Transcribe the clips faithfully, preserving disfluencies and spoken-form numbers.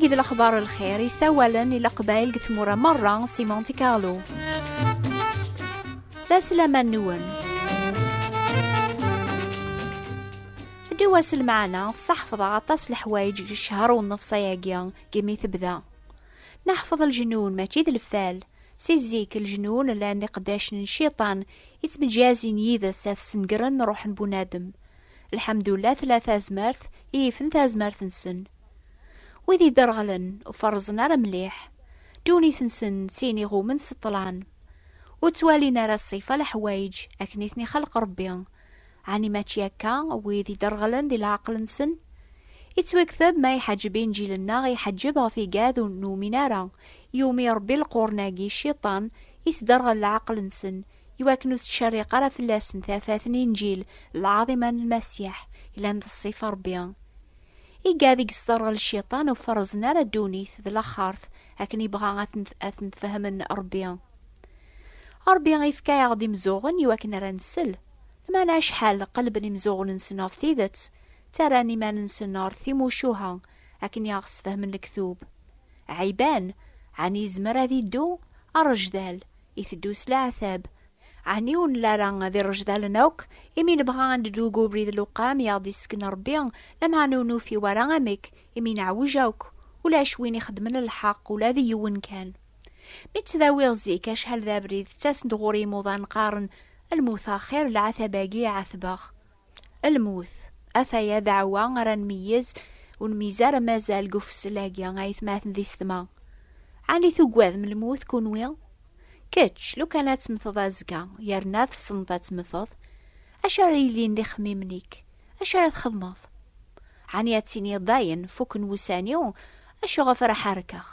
Id lexbar lxir yessawalen i leqbayel deg tmura merra si Monte Carlo. D aslaman-nwen. Ddu-as lmeɛna, tseḥfeḍ aṭas leḥwayeǧ deg ccher u nnefṣ ayagi, imi tebda. Neḥfeḍ lejnun, mačči d lfal. Si zik, lejnun llan d iqeddacen n cciṭan, yettmeǧǧazin yid-s ad t-snegren ṛuḥ n bunadem. Lḥemdullah, tella tazmert i yifen tazmert-nsen. Wid iderɣlen, ur ferrẓen ara mliḥ. Ddunit-nsen d tin iɣumen s ṭṭlam. Ur ttwalin ara ṣṣifa leḥwayeǧ akken i ten-ixleq Ṛebbi. Ɛni mačči akka wid iderɣlen di leɛqel-nsen? Ittwakteb ma iḥeǧǧeb Inǧil-nneɣ, iḥeǧǧeb ɣef igad ur numin ara. Yumi Ṛebbi lqurn-agi cciṭan, isderɣel leɛqel-nsen, iwakken ur tettcerriq ara fell-asen tafat n Inǧil, lɛaḍima n Lmasiḥ, ilan d ṣṣifa Ṛebbi. Igad i yesderɣel cciṭan ur ferrẓen ara ddunit d laxert akken ibɣa ad ten-, ad ten-tfehmen Ṛebbi. Ṛebbi ifka-yaɣ-d imzuɣen iwakken ara nsel. Lameɛna acḥal qelben imzuɣen-nsen ɣef tidet, ttarran iman-nsen ɣer timucuha akken i aɣ-sfehmen lektub. Ɛiban, ɛni yezmer ad iddu? Arejdal, iteddu s leɛtab. Ɛni ur nelli ara d irejdalen akk, imi nebɣa ad neddu deg ubrid lewqam i aɣ-d-isken Ṛebbi, lameɛna ur nufi wara amek, imi neɛwej akk, ulac win ixedmen lḥeqq ula d yiwen kan. Mi ttdawiɣ zik acḥal d abrid, ttasen-d ɣur-i imuḍan qqaren, lmut axir, leɛtab-agi ɛetbeɣ. Lmut, ataya ddeɛwa ara nmeyyez, ur nmeyyez ara mazal deg ufessel-agi, aytmaten d yessetma. Ɛni tugadem lmut kunwi? Kečč, lukan ad temmteḍ azekka, yerna tessneḍ ad temmteḍ, acu ara yilin d ixemmimen-ik? Acu ara txedmeḍ? Ɛni ad tiniḍ dayen fukken wussan-iw, acu ɣef ara ḥerrkeɣ?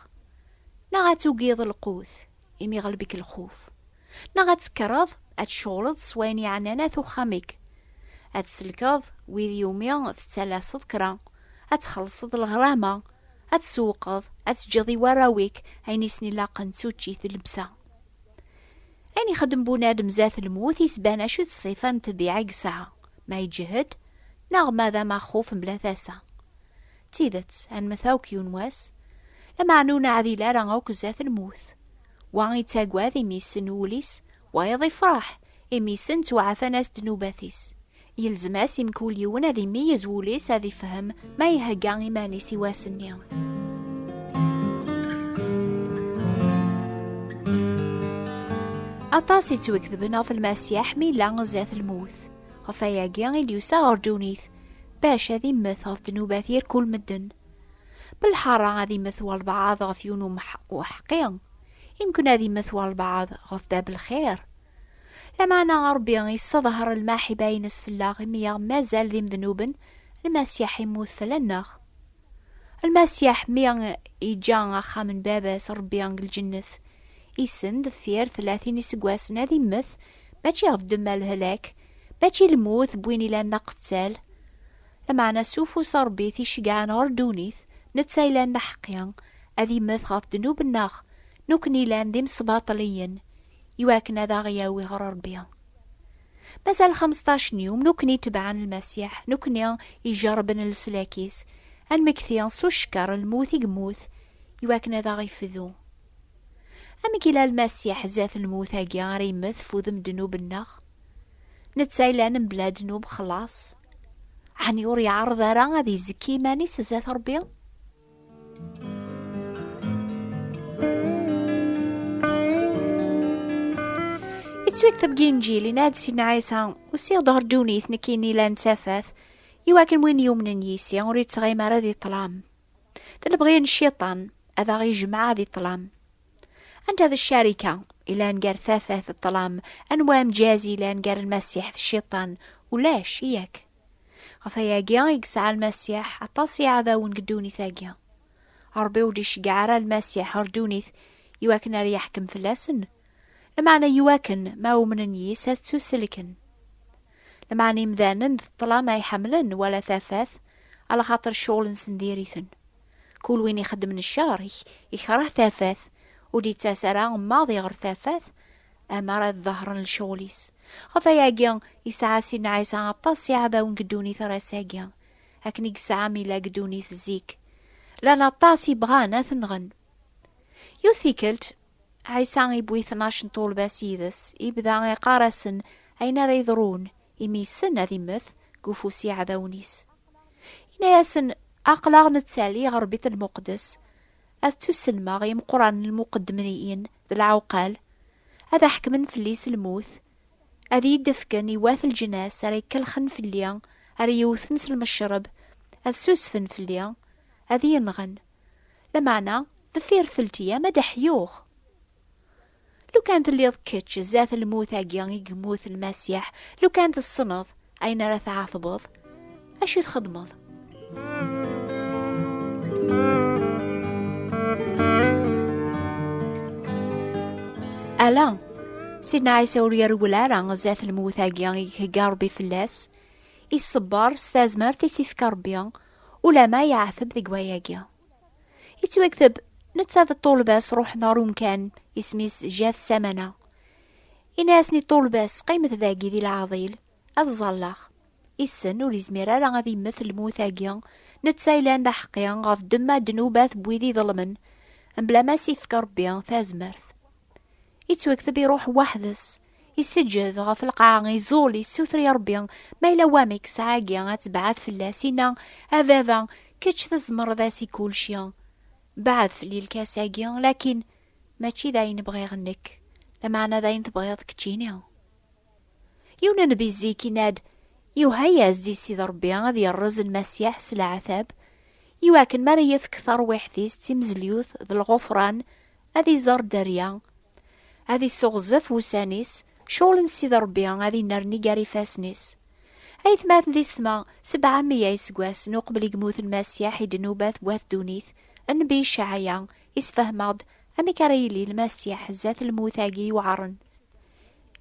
Neɣ ad tugiḍ lqut, imi iɣleb-ik lxuf? Neɣ ad tekkreḍ ad tceɣleḍ s wayen yeɛnan at uxxam-ik? Ad tselkeḍ wid iwumi tettalaseḍ kra, ad txellṣeḍ leɣrama, ad tsewqeḍ, ad teǧǧeḍ i warraw-ik ayen i sen-ilaqen d tuččit d llebsa? Ayen ixeddem bunadem zdat lmut isban acu d ṣṣifa n ṭṭbiɛa i yesɛa, ma iǧhed, neɣ ma d amaxuf mebla tasa. D tidet, ad nmet akk yiwen wass, lameɛna ur neɛdil ara akk zdat lmut. Wa ittagad imi issen wul-is, wayeḍ ifreḥ imi issen ttwaɛfan-as ddnubat-is. Yelzem-as i mkul yiwen ad imeyyez wul-is, ad ifhem ma ihegga iman-is i wass-nni. Aṭas i ttwaketben ɣef Lmasiḥ mi yella zdat lmut. Ɣef wayagi i d-yusa ɣer ddunit, bac ad immet ɣef ddnubat irkul medden. Belḥara ad immet walbeɛḍ ɣef yiwen umḥ-, uḥeqqi, imken ad immet walbeɛḍ ɣef bab lxir. Lameɛna Ṛebbi yesseḍher lmaḥiba-ines fell-aɣ imi aɣ-mazal d imednuben, Lmasiḥ immut fell-aneɣ. Lmasiḥ mi iǧǧa axxam n Baba-s Ṛebbi deg lǧennet, issen deffir tlatin iseggasen ad immet, mačči ɣef ddemma lehlak, mačči lmut n win ilan d aqettal. Lameɛna s ufus n Ṛebbi t-iceggɛen ɣer ddunit, netta ilan d aḥeqqi, ad immet ɣef ddnub-nneɣ, nukni ilan d imesbaṭliyen, iwakken ad aɣ-yawi ɣer Ṛebbi. Mazal xemseṭṭac n yum, nukni tebɛen Lmasiḥ, nukni ijerrben leslak-is, ad nmekti s ucekker lmut i yemmut, iwakken ad aɣ-ifdu. Amek ila Lmasiḥ zdat lmut-agi ara yemmet f udem ddnub-nneɣ? Netta ilan mebla ddnub xlaṣ. Ɛni ur iɛerreḍ ara ad izekki iman-is zdat Ṛebbi? Ittwakteb deg Inǧil, yenna-d Sidna Ɛisa, usiɣ-d ɣer ddunit nekkini ilan d tafat, iwakken win yumnen yis-i ur yettɣimi ara di ṭṭlam. D lebɣi n cciṭan ad aɣ-ijmeɛ di ṭṭlam. Anta d ccarika ilan gar tafat d ṭṭlam? Anwa amǧaz ilan gar Lmasiḥ d cciṭan? Ulac, yak. Ɣef wayagi i yesɛa Lmasiḥ aṭas iɛdawen deg ddunit-agi. Ṛebbi ur d-iceggeɛ ara Lmasiḥ ɣer ddunit iwakken ara yeḥkem fell-asen, lameɛna iwakken ma umnen yis ad ttuselken. Lameɛna imdanen d ṭṭlam ay ḥemmlen wala tafat, alaxaṭer ccɣel-nsen diri-ten. Kul win ixeddmen ccer, ik-, ikreh tafat, ur d-ittas ara maḍi ɣer tafat, amar ad ḍehren lecɣel-is. Ɣef wayagi, yesɛa Sidna Ɛisa aṭas iɛdawen deg ddunit ar ass-agi, akken i yesɛa mi yella deg ddunit zik. Llan aṭas i bɣan ad t-nɣen. Yiwet tikkelt, Ɛisa iwwi tnac n ṭulba s yid-s, ibda iqqar-asen ayen ara yeḍrun, imi yessen ad immet deg ufus iɛdawen-is. Yenna-yasen: "Aql-aɣ nettali ɣer Biṭ Lmuqdes, ad ttuselmeɣ i imeqqranen lmuqeddmiyin d lɛuqal, ad ḥekmen fell-i s lmut, ad iyi-d-fken i wat leǧnas ara ikelxen fell-i, ara iwten s lmecreb, ad susfen fell-i, ad iyi-nɣen. Lameɛna, deffir telt iyam ad d-ḥyuɣ." Lukan telliḍ kečč zdat lmut-agi i yemmut Lmasiḥ, lukan tessneḍ ayen ara tɛatbeḍ, acu txedmeḍ? Ala, Sidna Ɛisa ur yerwel ara zdat lmut-agi i ihegga Ṛebbi fell-as, iṣebber s tazmert i s-ifka Ṛebbi, ulama yeɛteb deg wayagi. Yettwakteb, netta d ṭṭulba-s ruḥen ɣer umkan isem-is Jat Samana. Ini-asen i ṭṭulba-s: "Qqimet dagi di leɛḍil, ad ẓalleɣ." Issen ur izmir ara ad immet lmut-agi, netta yellan d aḥeqqi ɣef ddemma ddnubat n wid iḍelmen, mebla ma s-ifk Ṛebbi tazmert. Yettwakteb iruḥ weḥd-s, iseǧǧed ɣef lqaɛa, iẓul, issuter i Ṛebbi, ma yella wamek sɛa-agi ad tebɛed fell-as, inna: "A Baba, kečč tzemreḍ as i kulci. Beɛɛed fell-i lkas-agi, lakin mačči d ayen bɣiɣ nekk, lameɛna d ayen tebɣiḍ keččini." Yiwen n nnbi zik inna-d: "Yuha-yas-d i Sidi Ṛebbi ad yerrez Lmasiḥ s leɛtab, iwakken mi ara yefk tarwiḥt-is d timezlyut d lɣufran, ad iẓer dderya, ad issuɣzef wussan-is, ccɣel n Sidi Ṛebbi ad innerni gar ifassen-is." Aytmaten d yessetma, sebɛa meyya iseggasen uqbel i yemmut Lmasiḥ i ddnubat n wat ddunit, nnbi Icɛaya isfehmeɣ-d amek ara yili Lmasiḥ zdat lmut-agi iweɛṛen.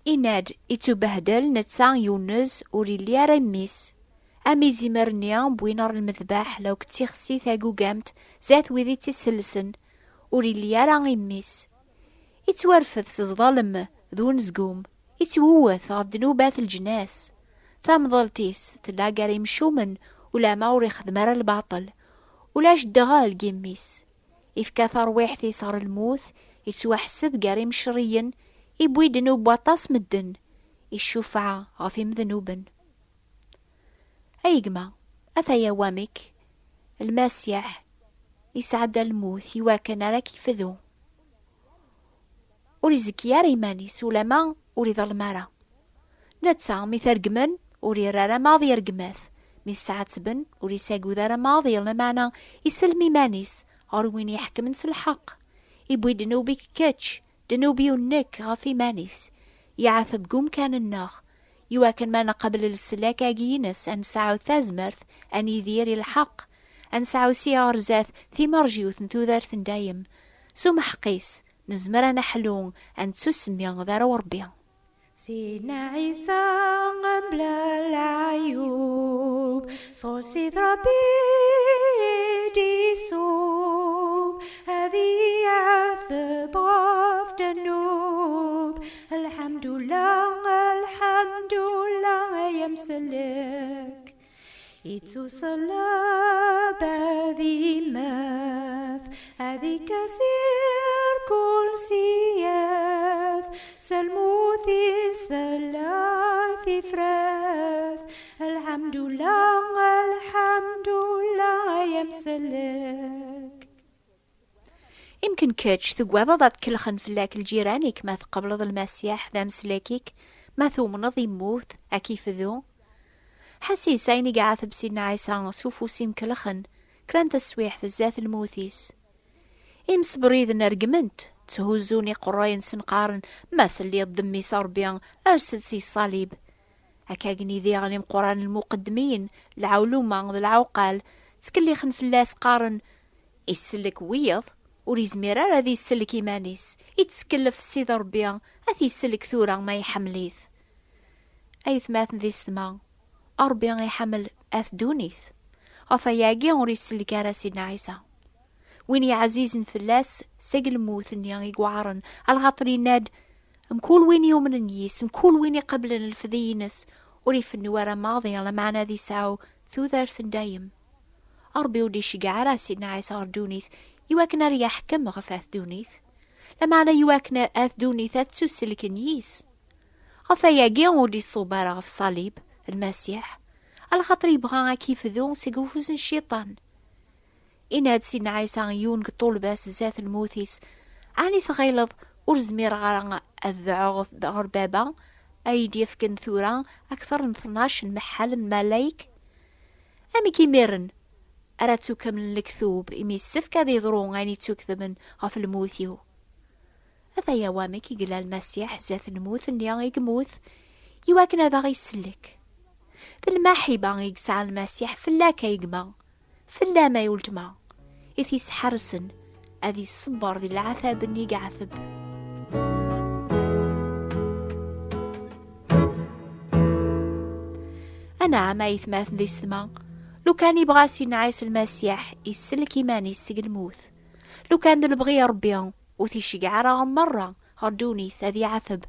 Inna-d: "Ittubehdel netta yunez, ur illi ara mmi-s. Am izimer-nni wwin ɣer lmedbaḥ la d-tixsi tagugamt zdat wid i tt-isellsen, ur illi ara i mmi-s. Ittwarfed s ẓḍelm d unezgum, ittwewwet ɣef ddnubat n leǧnas. Tamḍelt-is tella gar imcumen, ulama ur ixeddem ara lbaṭel. Ulac ddɣel deg imi-s. Ifka tarwiḥt-is ɣer lmut, ittwaḥseb gar imcerriyen, iwwi ddnub n waṭas medden, iccufeɛ ɣef imednuben." Ay gma, ataya wamek Lmasiḥ isɛedda lmut iwakken ara k-ifdu. Ur izekki ara iman-is, ulama ur iḍellem ara. Netta, mi t-regmen, ur irra ara maḍi rregmat. Mi t-sɛettben, ur isagud ara maḍi, lameɛna isellem iman-is ɣer win iḥekmen s lḥeqq. Iwwi ddnub-ik kečč, ddnub-iw nekk ɣef iman-is. Iɛateb deg umkan-nneɣ, iwakken ma nqabel leslak-agi-ines, ad nesɛu tazmert ad nidir i lḥeqq, ad nesɛu si ɣer zdat timerjiwt n tudert n dayem. S umeḥq-is, nezmer ad neḥlu, ad nettusemmi d arraw Ṛebbi. Sidna Ɛisa mebla leɛyub, sɣur Ssid Ṛebbi i d-isub, ad iɛeteb ɣef ddnub. Lḥemdullah, lḥemdullah, ay amsellek. Ittuṣelleb ad immet, ad ikkes irkul s iyat, s lmut-is tella tifrat. Lḥemdullah, lḥemdullah, ay amsellek. Imken kečč tugadeḍ ad kellxen fell-ak lǧiran-ik ma tqebleḍ Lmasiḥ d ameslak-ik, ma tumneḍ immut, ad k-ifdu. Ḥasis ayen i iɛateb Sidna Ɛisa s ufus imkelxen, kra n teswiḥt zdat lmut-is. Imsebriden regmen-t, tthuzzun iqerray-nsen qqaren: "Ma telliḍ d mmi-s a Ṛebbi, ers-d si ṣṣalib." Akka gni diɣen imeqqranen lmuqeddmiyen, lɛuluma d lɛuqal, ttkellixen fell-as qqaren: "Isellek wiyeḍ, ur izmir ara ad isellek iman-is, ittkellef Ssid Ṛebbi, ad t-isellek tura ma iḥemmel-it." Aytmaten d yessetma, Ṛebbi iḥemmel at ddunit. Ɣef wayagi ur isellek ara Sidna Ɛisa. Win yeɛzizen fell-as seg lmut-nni i iweɛṛen, alxaṭer yenna-d: "Mkul win yumnen yis, mkul win iqeblen lefdi-ines, ur ifennu ara maḍi, lameɛna ad isɛu tudert n dayem." Ṛebbi ur d-iceggeɛ ara Sidna Ɛisa ɣer ddunit iwakken ara yeḥkem ɣef at ddunit, lameɛna iwakken at ddunit ad ttuselken yis. Ɣef ayagi ur d-iṣub ara ɣef ṣṣalib Lmasiḥ, alaxaṭer yebɣa ad k-ifdu seg ufus n Cciṭan. Inna-d Sidna Ɛisa i yiwen deg ṭṭulba-s zdat lmut-is: "Ɛni tɣileḍ ur zmireɣ ara ad dɛuɣ ɣer Baba, ay d-yefken tura akter n tnac n meḥḥal n malayek? Amek imiren ara ttukemlen lektub, imi yessefk ad iḍru ayen ittuketben ɣef lmut-iw?" Ataya wamek i yella Lmasiḥ zdat lmut-nni i yemmut, iwakken ad aɣ-isellek. D lmaḥiba i yesɛa Lmasiḥ fell-ak a gma, fell-am ay weltma, i t-isḥersen ad iṣebber di leɛtab-nni i iɛeteb. Anɛam a yetmaten d yessetma, lukan ibɣa Sidna Ɛisa Lmasiḥ isellek iman-is seg lmut. Lukan d lebɣi n Ṛebbi, ur t-iceggeɛ ara merra ɣer ddunit ad iɛeteb,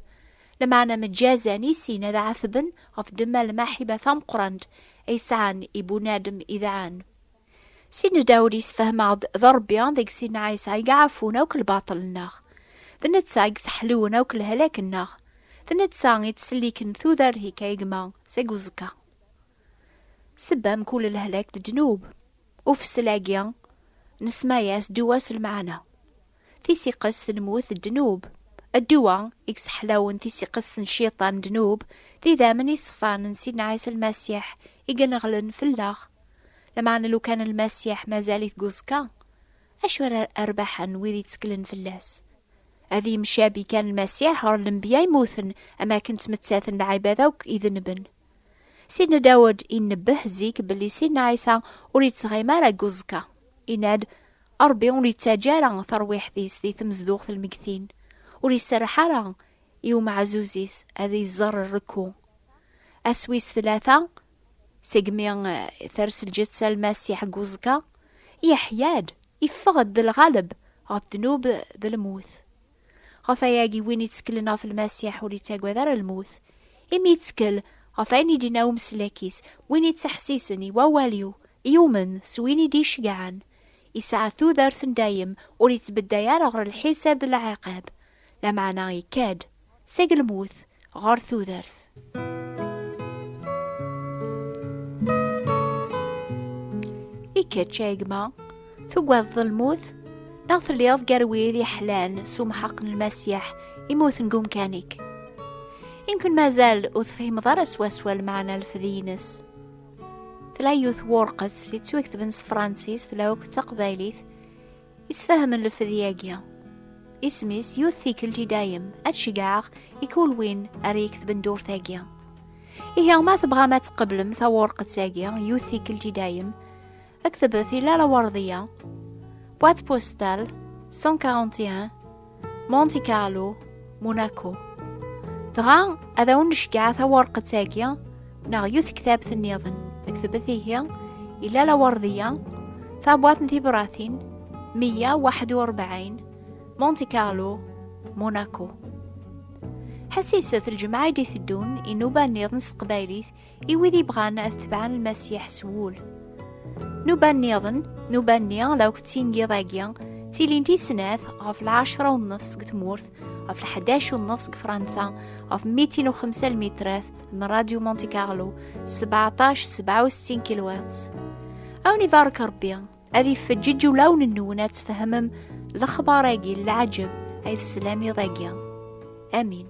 lameɛna meǧǧazan i sin ad ɛetben ɣef ddemma lmaḥiba tameqqrant ay sɛan i bunadem idɛan. Sidna Dawed yessefhem-aɣ-d d Ṛebbi deg Sidna Ɛisa i iɛafun akk lbaṭel-nneɣ. D netta i iseḥlun akk lehlak-nneɣ. D netta i ttselliken tudert-ik a gma seg uẓekka. Sebba mkul lehlak d ddnub. Ufsel-agi nesma-yas ddwa s lmeɛna. Tisiqest n lmut d ddnub. Ddwa i iseḥlawen tisiqest n cciṭan d ddnub, d idammen iṣefan n Sidna Ɛisa Lmasiḥ i ineɣlen fell-aɣ. Lameɛna lukan Lmasiḥ mazal-it deg uẓekka, acu ara rbaḥen wid itteklen fell-as? Ad yemcabi kan Lmasiḥ ɣer lenbiya yemmuten, am akken ttmettaten lɛibad akk idenben. Sidna Dawed inebbeh zik belli Sidna Ɛisa ur yettɣim ara deg uẓekka. Inna-d: "Ṛebbi ur yettaǧǧa ara tarwiḥt-is di tmezduɣt n lmegtin, ur iserreḥ ara i umeɛzuz-is ad iẓer rrekku." Ass wis tlata, segmi, eh, ters lǧetta Lmasiḥ deg uẓekka, yeḥya-d, iffeɣ-d d lɣaleb ɣef ddnub d lmut. Ɣef ayagi, win itteklen ɣef Lmasiḥ ur yettagad ara lmut, imi yettkel ɣef ayen i d-yenna umeslak-is: "Win ittḥessisen i wawal-iw, yumen s win i d-iceggɛen, isɛa tudert n dayem, ur yettbedday ara ɣer lḥisab d lɛiqab, lameɛna ikad seg lmut ɣer tudert." I kečč, a gma, tugadeḍ lmut, neɣ telliḍ gar wid iḥlan s umḥeq n Lmasiḥ immuten deg umkan-ik? Imken mazal ur tefhimeḍ ara swaswa lmeɛna lefdi-ines. Tella yiwet n werqet yettwaketben s tefransist, tella akk d taqbaylit, isfehmen lefdi-agi. Isem-is Yiwet Tikkelt i Dayem, ad ceggɛeɣ i kul win ara iketben ddurt-agi. Ihi, ma tebɣam ad tqeblem tawerqet-agi, Yiwet Tikkelt i Dayem, ktebet i Lalla Werdiya, boîte postale cent quarante et un, Monte Carlo, Monaco. Dɣa, ad awen-nceggeɛ tawerqet-agi neɣ yiwet tektabt nniḍen. Ktebet ihi i Lalla Werdiya, tabwaṭ n tibratin meyya u waḥed u rebɛin, Monte Carlo, Monaco. Ḥessiset lǧemɛa i d-iteddun i nnuba nniḍen s teqbaylit i wid ibɣan ad tebɛen Lmasiḥ s wul. Nnuba nniḍen, nnuba-nni la akk d tingiḍ-agi, ttilint i snat ɣef lɛecra u nnefs deg tmurt, ɣef lḥdac u nnefs deg Fransa, ɣef mitin u xemsa lmitrat n Radio Monte Carlo, sbeɛṭac sebɛa u settin kilohertz. Ad wen-ibarek Ṛebbi, ad ifeǧǧeǧ ulawen-nwen ad tfehmem lexbar-agi n leɛǧeb ay teslam iḍ-agi. Amin.